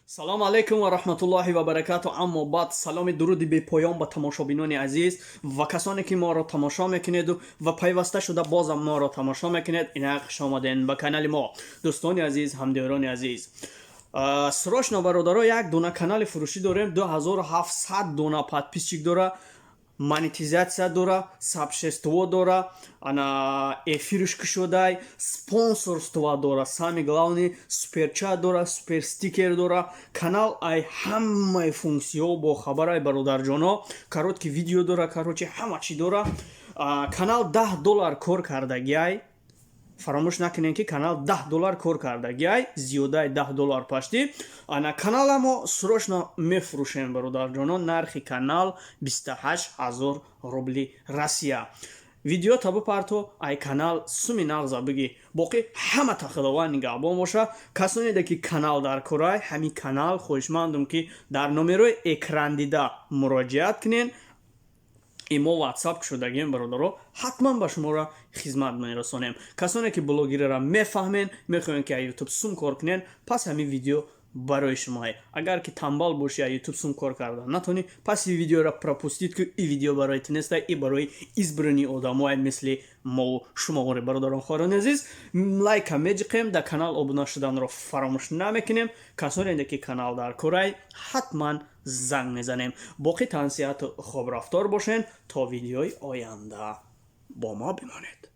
Салому алайкум ва раҳматуллоҳи ва баракату. Аммо баъд, саломи дуруди бепоён ба тамошобинони азиз ва касоне, ки моро тамошо мекунеду ва пайваста шуда бозам моро тамошо мекунед. Инак, хуш омаден ба канали мо, дӯстони азиз, ҳамдиёрони азиз. Срочно, бародаро, як дона канали фурӯшӣ дорем, 2700 дона подписчик дора, монетизатсия дора, сообщество дора, ана эфирш кушодай, спонсорство дора, самый главный, суперчат дора, суперстикер дора. Канал ай ҳамаи функсияҳо бохабарай, бародарҷоно. Короткий видео дора, короче, ҳама чӣ дора. Канал 10 доллар кор кардагиай. Фаромӯш накунем, ки канал 10 доллар кор кардагиай, зиёдаи 10 доллар пашти. Ана канала мо срочно мефурӯшем, бародарҷоно. Нархи канал 28 000 рубли Россия. Видео та бипарто, ай канал суми нағза бигӣ, боқӣ ҳамата Худованд нигаҳбон боша. Касонеде, ки канал дар корай, ҳамин канал, хоҳишмандум, ки дар номерои экрандида муроҷиат кунен. Имо, Ватсап кушодагием, бародаро, ҳатман ба шуморо хизмат мерасонем. Касоне, ки блогерера мефаҳмен, мехоҳем, ки Ютуб сум кор кунен, пас ҳамин видео барои шумое. Агар ки тамбал бошӣ, Ютуб сум кор карда натонӣ, пас ин видеоро пропустить ку. И видео барои ту неста, и барои избранный одамое мисли мову шумоғори. Бародарон, хоҳарони азиз, лайка меҷиқем, дар канал обуна шуданро фаромӯш намекунем. Касоне, ки канал дар корай, ҳатман занг мезанем. Боқӣ тансиҳату хобрафтор бошен, то видеои оянда бо мо бимонед.